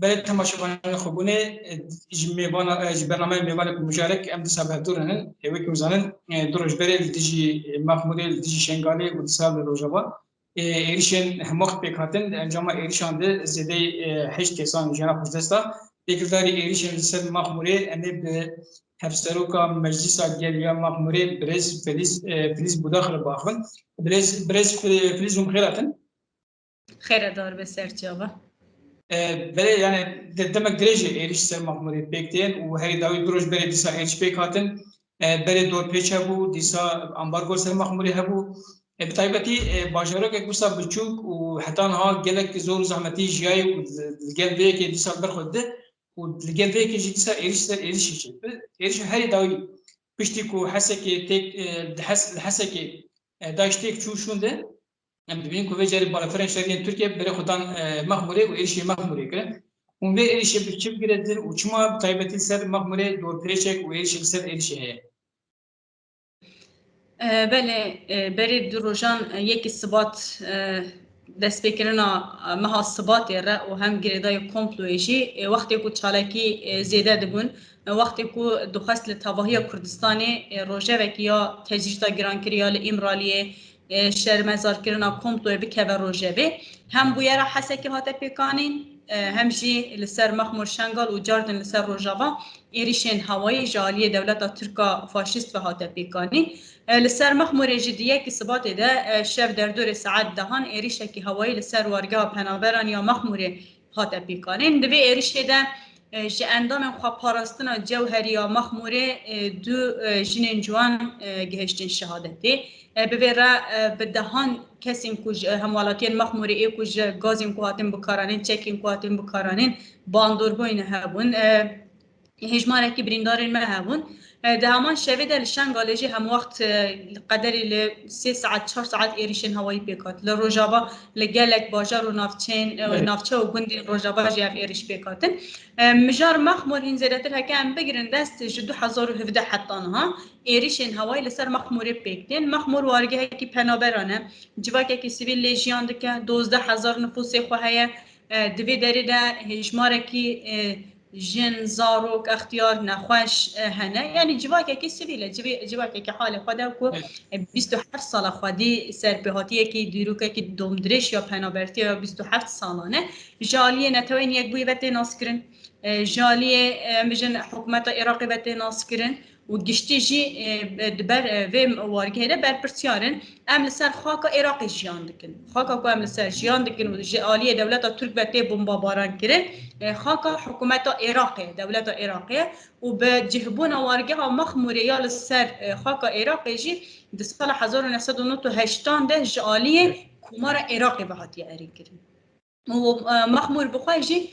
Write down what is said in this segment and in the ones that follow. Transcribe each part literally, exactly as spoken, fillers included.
Belê temaşevanên xwebûnê, e, ji mêvana, e, ji bernameya mêvanê ku mijarek em dîsa bi hevdû re ne. E, wekî hûn zanin, e, du roj berê li dijî, e, Mexmûrê, li dijî Şengalê û dîsa li Rojava, e, êrîşên hemwext pêk hatin. Di encama êrîşan de zêdeyî, e, heşt kesan jiyana xwe ji dest da. Têkildarî êrîşên li ser Mexmûrê em ê bi Hevseroka Meclisa Gel ya Mexmûrê birêz Filîz, e, Filîz Budax re biaxivin. Birêz, birêz Fi-, Filîz, hûn bi xêr hatin. Xêre dar be ser çava. E, belê, yani, de-, demek dirêj e êrîş ser Mexmûrê pêk tên û herî dawî du roj berê dîsa êrîş pêk hatin. E, berê dorpêç hebû, dîsa ambargo ser Mexmûrê hebû. E, bi taybetî, e, bajarokek wisa biçûk û heta niha gelek zor û zehmetî jiyayê û li gel vê yekê dîsa li ber xwe dide û li gel vê yekê jî dîsa êrîş ser êrîşê çêdibe. Êrîşa herî dawî piştî ku Hesekê têk, e, di Hes-, li Hesekê, e, DAIŞ têk çû şûnde, em dibînin ku vê carê balafirên şerî yên Tirkiye berê xwe dan, e, Mexmûrê û êrîşê Mexmûrê kirin. Hûn vê êrîşê bi çi bigire didin û çima bi taybetî li ser Mexmûrê dorpêçek û êrîşek li ser êrîşê heye? E, belê, e, berê du rojan, e, yekî Sibat, e, destpêkirina, e, meha Sibatê re û hem girêdayî komployê jî, e, wextê ku çalakî, e, zêde dibûn, e, wextê ku dixwest li tevahiya Kurdistanê, e, rojevekî ya tecrîda girankirî ya li Îmraliyê, e, şermezarkirina komployê bikeve rojevê. Hem bûyera Hesekê hate pêkanîn, e, hem jî li ser Mexmûr, Şengal û cardin li ser Rojava êrîşên hewayî ji aliyê dewleta Tirk a faşîst ve hate pêkanîn. E, li ser Mexmûrê jî di yekî Sibatê de, e, şev derdorê saet dehan êrîşekî hewayî li ser wargeha penaberan ya Mexmûrê hate pîkanîn. Di vê êrişê de, e, ji endamên xweparastina cewherî ya Mexmûrê, e, du, e, jinên ciwan, e, gihiştin şehadetê. E, bi vê re, e, bi dehan kesên ku ji, e, hemwelatiyên Mexmûrê ê ku ji gazên ku hatin bikaranîn, çekên ku hatin bikaranîn, bandor bûyne hebûn. E, Hêjmarekî birîndarên me hebûn. E, di heman şevê de li Şengalê jî hemwext, e, li qederî li sê saet, çar saet êrîşên hewayî pêk hat. Li Rojava, li gelek bajar û navçeyên, e, Evet. navçe û gundên Rojava jî ev êrîş pêk hatin. E, mijar Mexmûr hîn zêdetir heke em bigirin dest ji du hezar û hevdeh heta niha êrîşên hewayî li ser Mexmûrê pêk tên. Mexmûr wargehekî penaberan e. Civakekî sivîl lê jiyan dike, dozdeh hezar nifûsê xwe heye. E, di vê derê de hêjmarekî, e, jin, zarok, extiyar, nexweş, e, hene. Yanî civakekî sivîl e, civê-, civakekî halê xwe de ku, Evet. e, bîst û heft sala xwedî serpêhatiyekî, dîrokekî domdirêj ya penabertiya ya bîst û heft salan e. Ji aliyê Neteweyên Yekbûyî ve tê naskirin. E, ji aliyê, e, em bijin hikûmeta Iraqê ve tê naskirin. Û giştî jî, e, di ber, e, vê wargehê de berpirsiyar in. Em li ser xaka Iraqê jiyan dikin. Xaka ku em li ser jiyan dikin û ji aliyê dewleta Tirk ve tê bombabaran kirin, e, xaka hikûmeta Iraqê, dewleta Iraqê û bi cihbûna wargeha Mexmûrê ya li ser, e, xaka Iraqê jî di sala hezar û neh sed û nod û heştan de ji aliyê Komara Iraqê ve hatiye erêkirin. û, e, Mexmûr bi xwe jî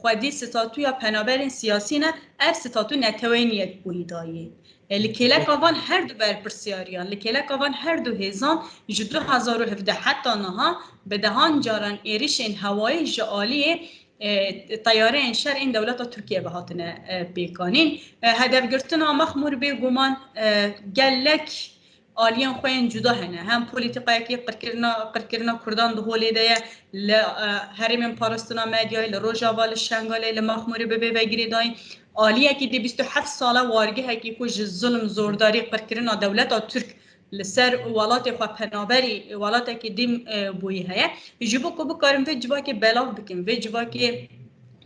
xwedî statûya penaberên siyasî ne, ev statû Neteweyên Yekbûyî dayê. E, li kêleka van her du berpirsiyariyan, li kêleka van her du hêzan ji du hezar û hevdeh heta niha bi dehan caran êrişên hewayî ji aliyê, e, teyareyên şer ên dewleta Tirkiye ve hatine, e, pêkanîn. E, hedefgirtina Mexmûr bêguman, e, gelek aliyên xwe yên cuda hene. Hem polîtîkayekî qirkirina, qirkirina Kurdan di holê de ye. Li, e, herêmên parastina medyayê, li Rojava, li Şengalê, li Mexmûrê bi vê ve girêdayî. Aliyekî di bîst û heft sala wargehekî ku ji zulm, zordarî, qirkirina dewleta Tirk li ser welatê xwe penaberî welatekî din, e, bûyî heye. Ji bo ku bikarin vê civakê belav bikin, vê civakê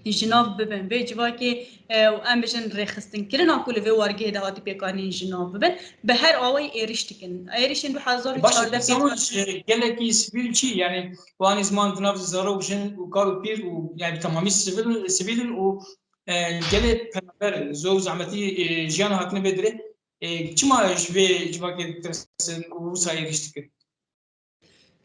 ji nav bibin, vê civakê, e, û em bijin rêxistinkirina ku li vê wargehê de hatî pêkanîn ji nav bibin, bi her awayî êrîş dikin. Êrîşên du hezar û çardeh Baş, pêk zaman, e, gelekî sivîl çi? Yani, wan ziman di nav zarok, jin û kal û pîr û, yani, bi temamî sivîl, sivîl in û, e, gelê penaber in, zor û zehmetî, e, jiyan hatine vê dirê. E, çima ji vê civakê ditirsin û wisa êrîş dikin?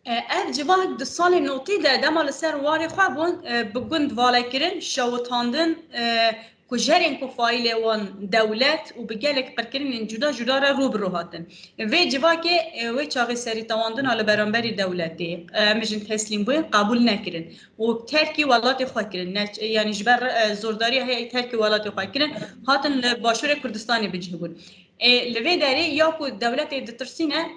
E, ev civak di salên notî de dema li ser warê xwe bûn, e, bi gund valekirin, şewitandin, e, kujerên ku faîlê wan dewlet û bi gelek qirkirinên cuda cuda re rû bi rû hatin. Vê civakê, e, wê çaxê serîtewandina li beramberî dewletê, e, em bijin teslîmbûyî qebûl nekirin û terkî welatê xwe kirin. Ne, yanî ji ber, e, zordariya heye terkî welatê xwe kirin, hatin li Başûrê Kurdistanê bi cih bûn. E, li vê derê ya ku dewletê ditirsîne,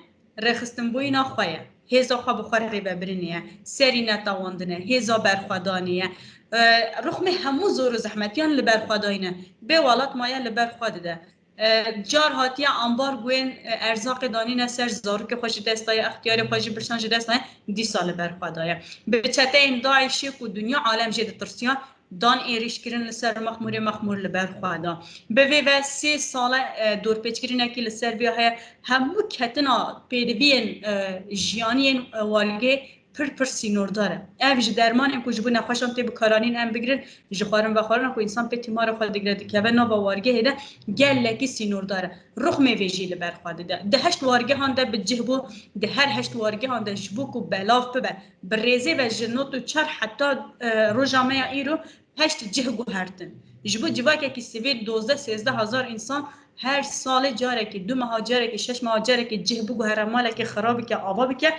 rêxistinbûyîna xwe ye. Hêza xwe bi xwe rêvebirinê ye. Serî netewandin e. Hêza berxwedanê ye. E, Ruxmê hemû zor û zehmetiyan li ber xwe dayîne. Bê welat maye li ber xwe dide. E, car hatiye ambargoyên, e, erzaqê danîne ser, zarokê xwe ji dest daye, extiyarê xwe ji birsan ji dest daye, dîsa li ber xwe daye. Bi çeteyên DAIŞê ku dinya alem jê ditirsiya, dan êrîş kirin li ser Mexmûrê, Mexmûr li ber xwe da. Bi vê ve sê sal e, e, dorpêçkirinekî li ser vê heye. Hemû ketina pêdiviyên, e, jiyaniyên, e, wargê pir pir sînordar e. Ev ji dermanên ku ji bo nexweşan tê bikaranîn em bigirin, ji xwarin vexwarina ku însan pê tîmara xwe digire dikeve nava wargehê de gelekî sînordar e. Ruxmê vê jî li ber xwe dide. Di heşt wargehan de bi cih bû, di her heşt wargehan de ji bo ku belav bibe, bi rêzê ve ji not û çar heta, e, roja me ya îro heşt cih guhertin. Ji bo civakekî sivîl dozdeh sêzdeh hezar însan her salê carekî, du meha carekî, şeş meha carekî cih biguhere, malekî xira bike, ava bike.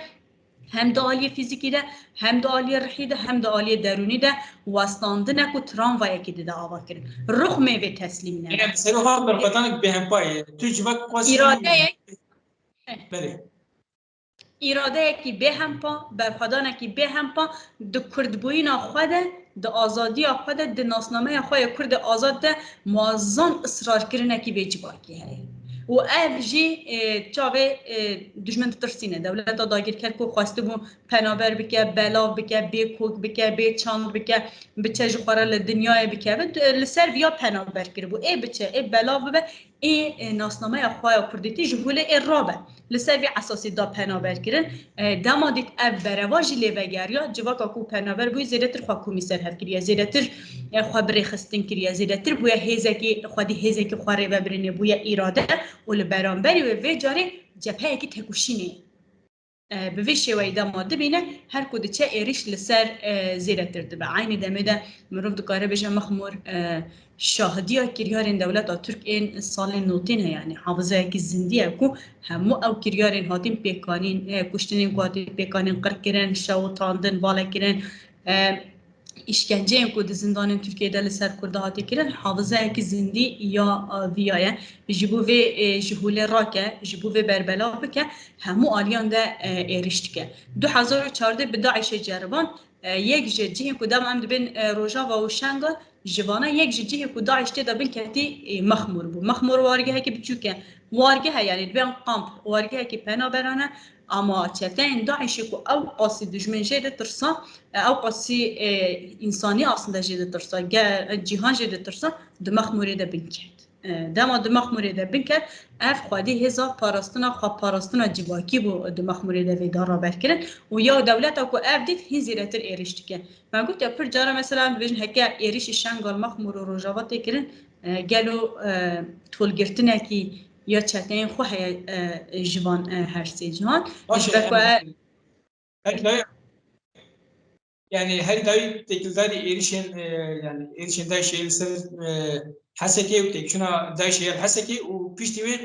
Hem di aliyê fîzîkî de, hem di aliyê rihî de, hem di aliyê derûnî de westandine ku tramvayekî dide avakirin. Ruxmê vê teslîm nebe. Yanî, serê xwe berxwedanek bêhempa ye. Tu civak xwest Îradeyek. Belê. Îradeyekî bêhempa, berxwedanekî bêhempa di kurdbûyîna xwe de, di azadiya xwe de, di nasnameya xwe ya Kurdê azad de muazzam israrkirinekî vê civakî heye. Û ev jî, e, çavê, e, dijmin ditirsîne. Dewleta dagirker ku xwestibû penaber bike, belav bike, bê kok bike, bê çand bike, biçe ji xwe re li dinyayê bikeve, tu, li ser viya penaber kiribû. Ê biçe, ê belav bibe, ê, e, nasnameya xwe ya kurdîtî ji holê ê rabe. Li ser vê esasî da penaber kirin. E, dema dît ev bereva jî lê vegeriya, civaka ku penaber bûye zêdetir xwe komî ser hev kiriye, zêdetir, e, xwe bi rêxistin kiriye, zêdetir bûye hêzekî, xwedî hêzekî xwe rêvebirînê bûye îrade û li beramberî wê vê carê cepheyekî tekoşînê. E, bi vê şêweyî dema dibîne, her ku diçe êrîş li ser, e, zêdetir dibe. Eynî demê de mirov dikare bêje Mexmûr, e, şahidiya kiryarên dewleta Tirk ên salên notîn e, yanî hafizeyekî zindî ye ku hemû ew kiryarên hatîn pêkanîn, e, kuştinên ku hatîn pêkanîn, qirkirin, şewitandin, valekirin, e, îşkenceyên ku di zindanên Tirkiyê de li ser Kurda hatî kirin, hafizeyekî zindî ya, e, viya ye. Ji bo vê, e, ji holê rake, ji bo vê berbelav bike, hemû aliyan de, e, êrîş dike. Du hezar û çardeh bi DAIŞê ceriban, e, yek ji cihên ku dema em dibên, e, Rojava û Şengal, ji vana yek ji cihê ku DAIŞ tê de binketî, e, Mexmûr bû. Mexmûr wargehekî biçûk e. Wargeh e, yanî dibên kamp, wargehekî penaberan e, ama çeteyên DAIŞê ku ew qasî dijmin jê ditirsa, e, ew qasî, e, însanî aslında jê ditirsa, ge-, cîhan jê ditirsa, di Mexmûrê de binket. E, dema di Mexmûrê de binket, ev xwedî hêza parastina, xwe parastina civakî bû di Mexmûrê de vê da raber kirin û ya dewleta ku ev dît hîn zêdetir êrîş dike. Me got ya pir cara mesela em dibêjin heke êrîşî Şengal, Mexmûr û Rojava tê kirin, e, gelo, e, tolgirtinekî ya çeteyên xwe heye, e, ji van, e, her sê cihan? Baş e, ji ber ku em e, Her dayî, yanî her dayî têkildarî êrişên, e, yanî êrişên DAIŞê li ser, e, Hesekê û têkçûna DAIŞê ya li Hesekê û piştî wê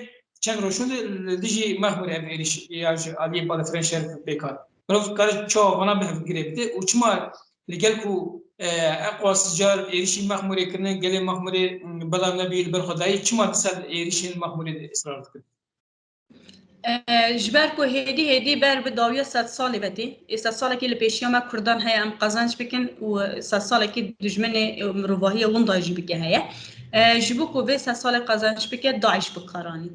çend roj şûn de li dijî Mexmûrê ev êriş ya ji aliyê balafirên şer pêk hat. Mirov kare çawa vana bi hevgirê bide û çima li gel ku, e, eqas car êrişî Mexmûrê kirine, gelê Mexmûrê, m, belav nebî li ber xwe dayî, çima dîsa êrişên Mexmûrê de israr dikin? E, ji ber ku hêdî hêdî ber bi dawiya sed salê ve tê. Ê sed salekî li pêşiya me Kurdan heye em qezenc bikin û sed salekî dijminê, e, mirovahiyê winda jî bike heye. E, ji bo ku vê sed salê qezenc bike, DAIŞ bi kar anî.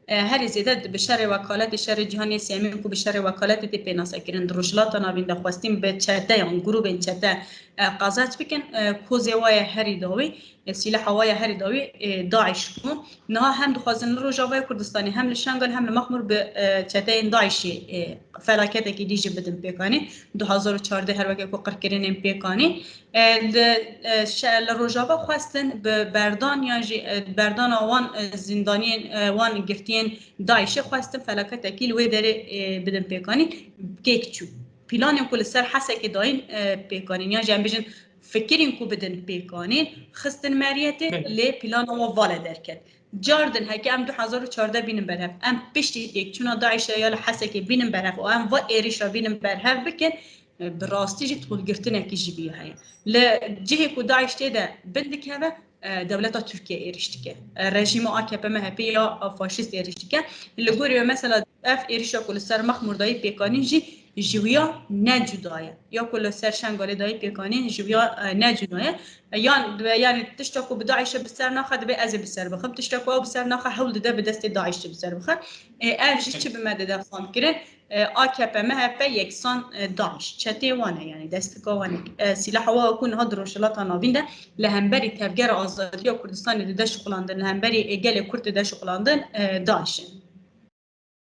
E, herî zêde bi şerê wekaletê, şerê cîhanê sêyemîn ku bi şerê wekaletê tê pênasekirin, di Rojhilata Navîn de xwestîn bi çeteyan, grûbên çete, e, qezenc bikin, e, kozê wa ye herî dawî. E, sîleha wa ye herî dawî, e, DAIŞ bû. Niha hem dixwazin li Rojavayê Kurdistanê, hem li Şengal, hem li Mexmûr bi, e, çeteyên DAIŞê, e, felaketekî dî jî bidin pêkanî. Du hezar û çardeh her weke ku qirkirinên pêkanî. E, li, e, şe-, li Rojava xwestin bi berdan yan jî, e, berdana wan, e, zîndaniyên, e, wan girtiyên DAIŞê xwestin felaketekî li wê derê, e, bidin pêkanî. Têk çû. Planên ku li ser Hesekê dayîn, e, pêkanîn. Yan jî em bêjin fikirên ku bidin pêkanîn, xistin meriyetê, Belê. Lê plana wa vale derket. Cardin heke em du hezar û çardeh bînin berhev, em piştî têkçûna DAIŞê ya li Hesekê bînin berhev û em va êrişa bînin berhev bikin, e, bi rastî jî tolgirtinekî ji vî heye. Li cihê ku DAIŞ tê de bin dikeve, e, dewleta Tirkiye êriş dike. E, rejîma A K P M H P ya faşîst êriş dike. Li gorî we mesela ev êrişa ku li ser Mexmûr dayî pêkanîn jî Ji wiya ne cuda ye. Ya ku li ser Şengalê dayî pêkanîn ji wiya, e, ne cuda ye. E, yan dibe, yani tişta ku bi DAIŞê bi ser naxe, dibe ez ê bi ser bixim. Tişta ku ew bi ser naxe, hewl dide bi destê DAIŞê bi ser bixe. E, ev jî çi bi me dide fam kirin? E, A K P M H P yeksan, e, DAIŞ. Çetê wan e, yani destika wan e. E, sîlaha wa ku niha di Rojhilata Navîn de li hemberî Tevgera Azadiya Kurdistanê dide şixulandin, li hemberî, e, gelê Kurd dide şixulandin, e, DAIŞ in.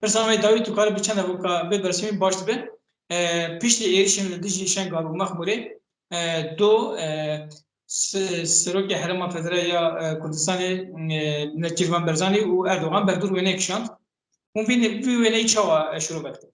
Pirsa me dawî tu karî bi çend evoka bê bersivî baş dibe. E, piştî êrişên li dijî Şengal û Mexmûrê, e, do, e, s-, Serokê Herêma Federe ya, e, Kurdistanê, e, Nêçîrvan Barzanî û Erdogan berdûr wêneyek kişand. Hûn vî, vî wêneyî çawa, e, şirove dikin?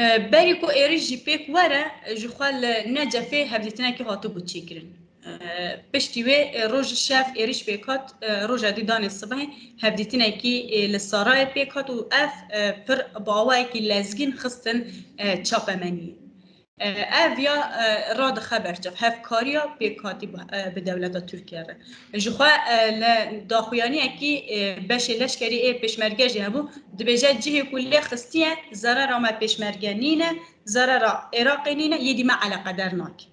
E, berî ku êrîş jî pêk were, ji xwe li Necefê hevdîtinekî hatibû çêkirin. E, piştî wê, e, roj û şev êrîş pêk hat, e, roja dî danê sibehê hevdîtinekî, e, li Sarayê pêk hat û ev, e, pir bi awayekî lezgîn xistin, e, çapemeniyê. E, ev ya, e, radixe ber çav, hevkariya pêkhatî bi, e, bi dewleta Tirkiye re. Ji xwe, e, li daxuyaniyekî, e, beşê leşkerî ê pêşmerge jî hebû, dibêje cihê ku lê xistiye, zerera me pêşmerge nîne, zerera Iraqê nîne, yê dî me eleqeder nake.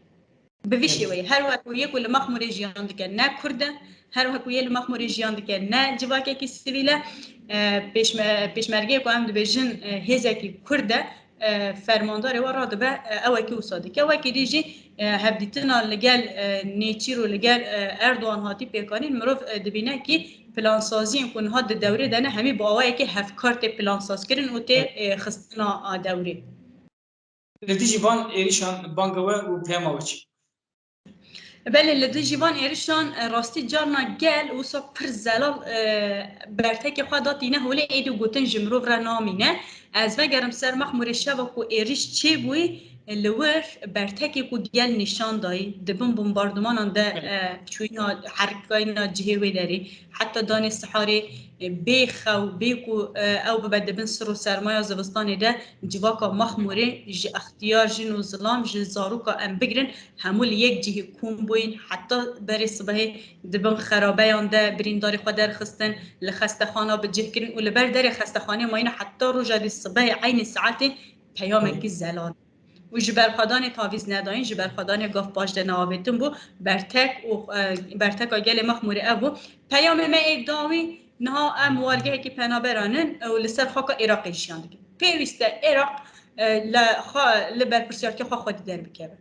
Bi vî şêweyê, her wek ku yê ku li Mexmûrê jiyan dike ne Kurd e, her wek ku yê li Mexmûrê jiyan dike ne civakekî sivîl e, e, pêşme-, pêşmergeyê ku em dibêjin, e, hêzekî Kurd e, e, fermandarê we radibe, e, ewekî wisa dike. Wekî dî jî, e, hevdîtina li gel, e, Nêçîr û li gel, e, Erdogan hatî pêkanîn, mirov, e, dibîne kî plansaziyên ku niha di dewrê de ne, hemî bi awayekî hevkar tê plansazkirin û tê, e, xistina a dewrê. Li dijî van êrîşan banga we û peyama we çi? Belê, li dijî van êrişan, e, rastî carna gel wisa pir zelal, e, bertekê xwe da tîne holê, êdî gotin ji mirov re namîne. Ez vegerim ser Mexmûrê şeva ku êriş çêbûyî, e, li wir bertekê ku gel nîşan dayî, di bin bombardumanan de, e, çûyîna herikayîna cihê wê derê, heta danê siharê, e, bê xew, bê ku, e, ew bibe di bin sir û sermaya zivistanê de, civaka Mexmûrê ji extiyar, jin û zilam, ji zaroka em bigirin, hemû li yek cihê kom bûyîn, heta berê sibehê di bin xerabeyan de birîndarê xwe derxistin, li xestexana bi cih kirin û li ber derê xestexanê mayîne heta roja dî sibehê eynî saetê peyamekî zelal. Û ji berxwedanê tavîz nedayîn, ji berxwedanê gav paş de neavêtin bû, bertek û, e, berteka gelê Mexmûrê ev bû. Peyamê me ê dawî niha em wargehekî penaberan in û li ser xaka Iraqê jiyan dikin. Pêwîst e Iraq, e, li xwe, li berpirsiyartiya xwe xwedî derbikeve.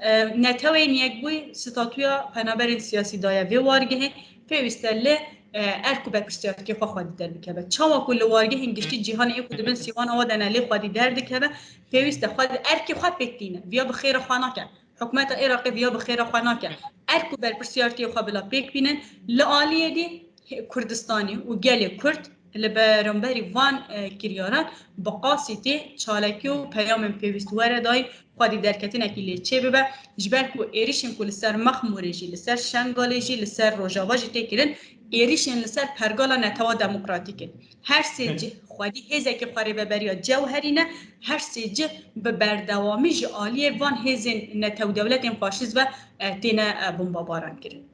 E, Neteweyên Yekbûyî statûya penaberên siyasî daye vê wargehê, pêwîst e li, e, erk û berpirsiyartiyê xwe xwedî derbikeve. Çawa ku li wargehên giştî cîhanê ê ku di bin sîwana wa de ne lê xwedî derdikeve, pêwîst e xwedî erkê xwe pêk tîne. Viya bi xêra xwe nake. Hikûmeta Iraqê viya bi xêra xwe nake. Erk û berpirsiyartiyê xwe bila pêk bînin. Li aliyê dî Kurdistanî û gelê Kurd li beramberî van, e, kiryaran bi qasî tê çalakî û peyamên pêwîst were dayî, xwedî derketinekî lê çêbibe, ji ber ku êrişên ku li ser Mexmûrê jî, li ser Şengalê jî, li ser Rojava jî tê kirin, êrişên li ser pergala Netewa Demokratîk in. Her sê cih xwedî hêzekî xwe rêveberiya cewherî ne, her sê cih bi berdewamî ji aliyê van hêzên netewdewletên faşîst ve, e, têne, e, bombabaran kirin.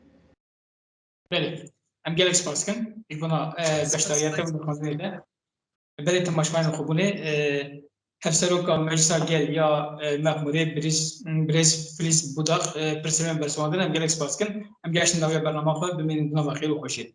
Belê. Em gelek spas dikin. Ji bona, e, beşdariyeta wî di xwendinê de. Belê temaşevanên xwebûnê, e, Hevseroka Meclisa Gel ya, e, Mexmûrê birîz, birêz Filiz Budak, e, pirsê me bersivandin. Em gelek spas dikin. Em gehiştin dawiya bernama xwe, bimînin di nava xêr û xweşiyê.